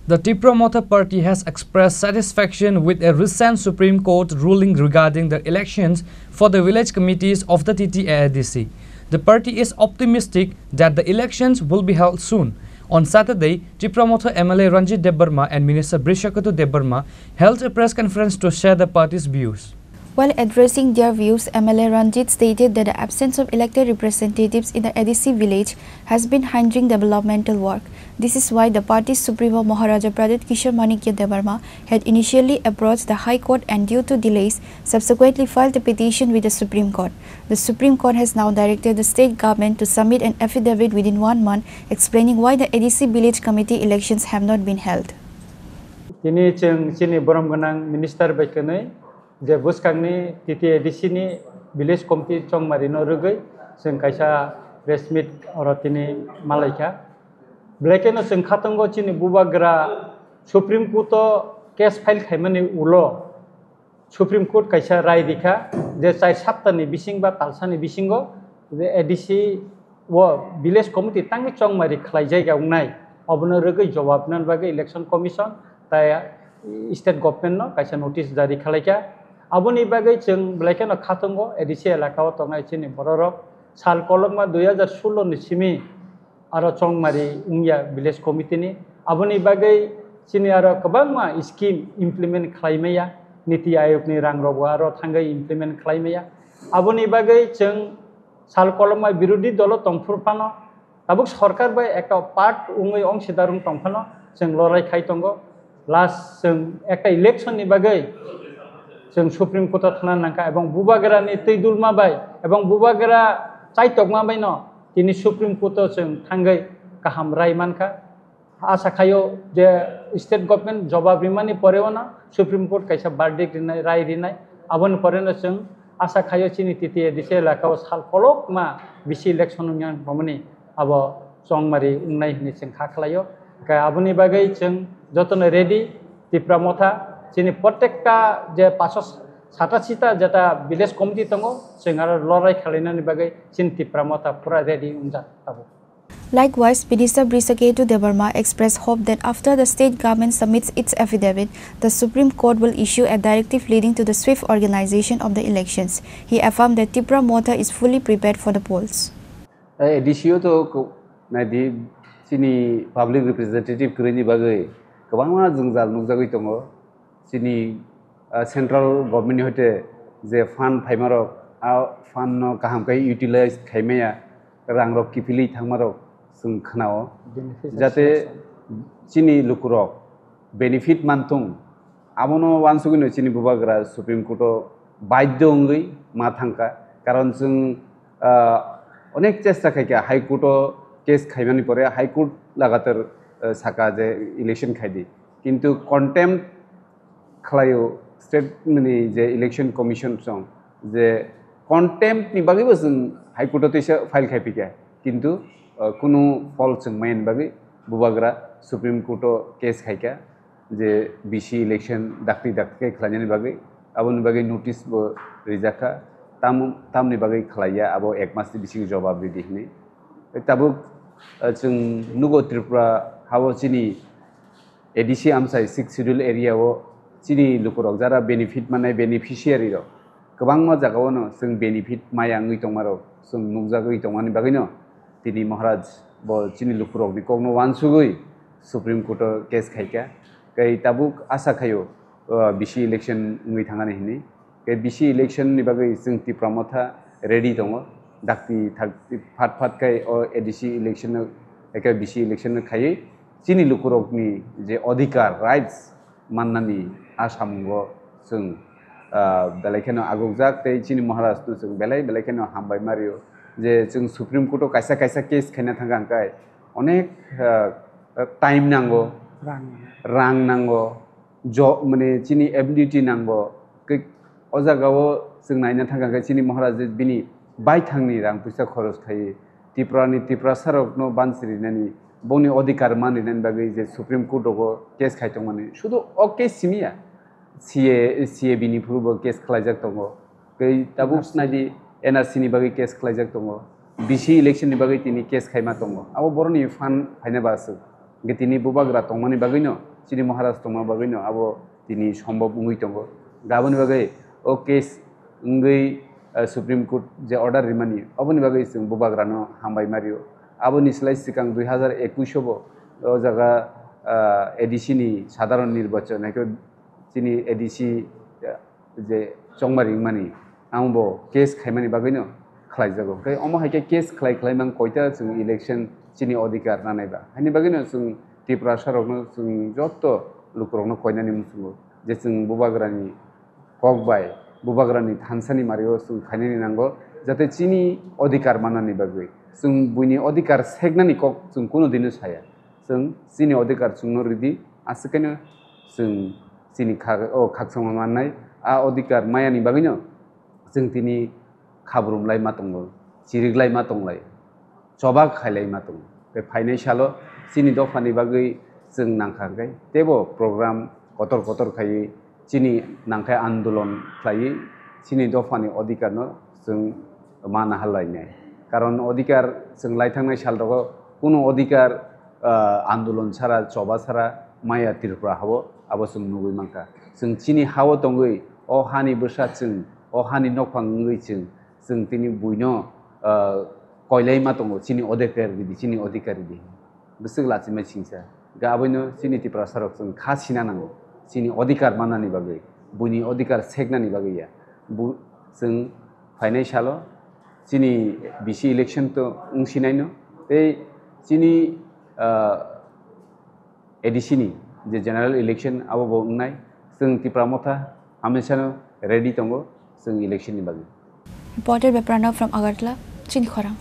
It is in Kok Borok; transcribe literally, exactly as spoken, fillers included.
The Tipra Motha Party has expressed satisfaction with a recent Supreme Court ruling regarding the elections for the village committees of the T T A A D C. The party is optimistic that the elections will be held soon. On Saturday, Tipra Motha M L A Ranjit Debbarma and Minister Brishaketu Debbarma held a press conference to share the party's views. While addressing their views, M L A Ranjit stated that the absence of elected representatives in the A D C village has been hindering developmental work. This is why the party's Supremo Maharaja Pradyut Kishore Manikya Debbarma had initially approached the High Court and, due to delays, subsequently filed a petition with the Supreme Court. The Supreme Court has now directed the state government to submit an affidavit within one month explaining why the A D C village committee elections have not been held. Tini chwng chini borom gwnang minister bai kwnwi je bwskangni T T A D C ni village committee chongmari no rwgwi chwng kaisa press meet oro tini malaikha. Belai kheno chwng khatungo chini bubagra Supreme Court o case file khaimani ulo Supreme Court kaisa rai rikha je char saptani bising ba talsani bisingo je A D C o village committee tangwi chongmari khlai jaiga wngnai, obono rwgwi jobab nani bagwi election commission tai state government no kaisa notice jari khalaikha. Aboni bagwi chwng belai kheno khatungo A D C elaka o tongnai chini bororok sal kolokma dui hajar sullo ni simi aro chongmari wngya village committee ni. Aboni bagwi chini aro kwbangma scheme implement khlai maya, Niti Ayog ni rang rok bo aro thangwi implement khlai maya. Aboni bagwi chwng sal kolokma birodhi dolo tongphuru phano, tabuk sorkar bai ekta part wngwi ongsidar wng tong phano chwng lorai khai tongo. Last chwng ekta election ni bagwi chwng Supreme Court o thangna nangkha ebong bubagra ni twi dulma bai ebong bubagra chaitokma bai no tini Supreme Court o chwng thangwi kaham rai mankha. Asa khaio je state government jobab rimani pore o no Supreme Court kaisa verdict rinai, rai rinai, aboni pore no chwng asa khaio chini T T A D C elaka o sal kolokma bisi election wngya tongmani abo chongmari wngnai hinwi chwng kha khlaio. Khe aboni bagwi chwng jotono ready, Tipra Motha chini protekta je paso sata sita jeta village committee tongo, chwng aro lorai khalainani bagwi chini Tipra Motha pura ready wngjak tabuk. Likewise, Minister Brishaketu Debbarma expressed hope that after the state government submits its affidavit, the Supreme Court will issue a directive leading to the swift organization of the elections. He affirmed that Tipra Motha is fully prepared for the polls. A D C o to naidi chini public representative kwrwini bagwi kwbangma jwngjal nukjagwi tongo. Chini central government ni hoite je fund phaimarok, a fund no kaham khe utilize khaimaya, rangrok kiphilwi thangmarok chwng khnao, jate chini lukurok benefit manthung. Abono wansugwino chini bubagra Supreme Court o baidhyo wngwi ma thangkha, karon chwng onek chesta khaikha High Court o case khaimani pore High Court lagatar saka je election khaidi, kintu contempt khlaio state ni je election commission song je contempt ni bagwi bo chwng High Court o teisa file khai phikha, kintu kunu phol chwng maya ni bagwi bubagra Supreme Court o case khaikha je B C election dakti dakti khe khlainani bagwi, aboni bagwi notice bo rijakha, tam tamni bagwi khlaiya abo ek mas ni bisingo jobab ridi hinwi. Tabuk chwng nugo Tripura hao chini A D C amsai sixth schedule area o chini lukurok jara benefit manai beneficiary rok kwbangma jagao no chwng benefit maya wngwi tongmarok chwng nukjagwi tongmani bagwino tini Maharaj bo chini lukurokni kokno wansugwi Supreme Court o case khaikha. Tei tabuk asa khaio B C election wngwi thangani hinwi. Tei B C election ni bagwi chwng Tipra Motha ready tongo. Dakti thakti phat phat khai o A D C election no, eke B C election no khaiwi chini lukurokni je odhikar, rights mannani a samungo chwng belai kheno agukjak tei chini Maharaj no chwng belai belai kheno hambai mario je chwng Supreme Court o kaisa kaisa case khaina thangkha hwnkhe onek time nango, rang nango, jo mane chini ability nango. O jaga o chwng naina thangkha khe chini Maharaj je bini baithangni rang puisa khoros khai Tripura ni Tiprasa rok no bansi rinani, bongni odhikar man rinani bagwi je Supreme Court rogo case khai tongmani, sudu o case simi ya, C A, C A B ni phuru bo case khlaijak tongo, tei tabuk naidi N R C ni bagwi case khlaijak tongo, B C election ni bagwi tini case khaima tongo, abo boroni fund phaina ba aswk, hwnkhe tini bubagra tongmani bagwi no Chini Maharaj tongma bagwino abo tini sombhob wngwi tongo. Aboni bagwi o case wngwi, eh, Supreme Court je order rimani, oboni bagwi chwng bubagrano hambai mario. Aboni slai swkang dui hazar ekush o bo o jaga, ah, A D C ni sadharon nirbachon, haikhe chini A D C, ah, je chongmari wngmani, ang bo case khaimani bagwino khlaijago. Khe omo hai khe case khlai khlai mang koita chwng election chini odhikar nanai ba. Haini bagwino chwng Tiprasa rokno chwng joto lukurokno koinani muchungo je chwng bubagrani kok bai bubagrani thansani mario chwng khainani nango, jate chini odhikar mannani bagwi. Chwng buini odhikar seknani kok chwng kunu dino saya. Chwng chini odhikar chwngno ridi, aswk kaino chwng chini kha-, o khakchangma mannai, a odhikar mayani bagwino chwng tini khabrumlai ma tongo, chiriklai ma tonglai, choba khailai ma tongo. Tei phainai salo chini dophani bagwi chwng nangkha hwnkhe teibo program kotor kotor khaiwi chini nangkhe andolon khlaiwi chini dophani odhikarno chwng ma nahar lainai. Karon odhikar chwng lai thangnai sal rogo kunu odhikar, ah, andolon sara, choba sara maya Tripura hao, abo chwng nugwi mankha. Chwng chini hao tongwi o hani bwsa chwng, o hani nokphang wngwi chwng, chwng tini buino, ah, koilai ma tongo, chini odhikar ridi, chini odhikar ridi. Bwswk lachimai singsa. Ga aboino chini Tiprasa rok chwng kha sina nango. Chini odhikar mannani bagwi, buini odhikar seknani bagwi ya. Bu-, chwng phainai salo chini B C election to wng sinaino. Tei chini, ah, A D C ni je general election abo bo wngnai. Chwng Tipra Motha hamesano ready tongo chwng election ni bagwi. Reporter Beprano from Agartala, Chini Khorang.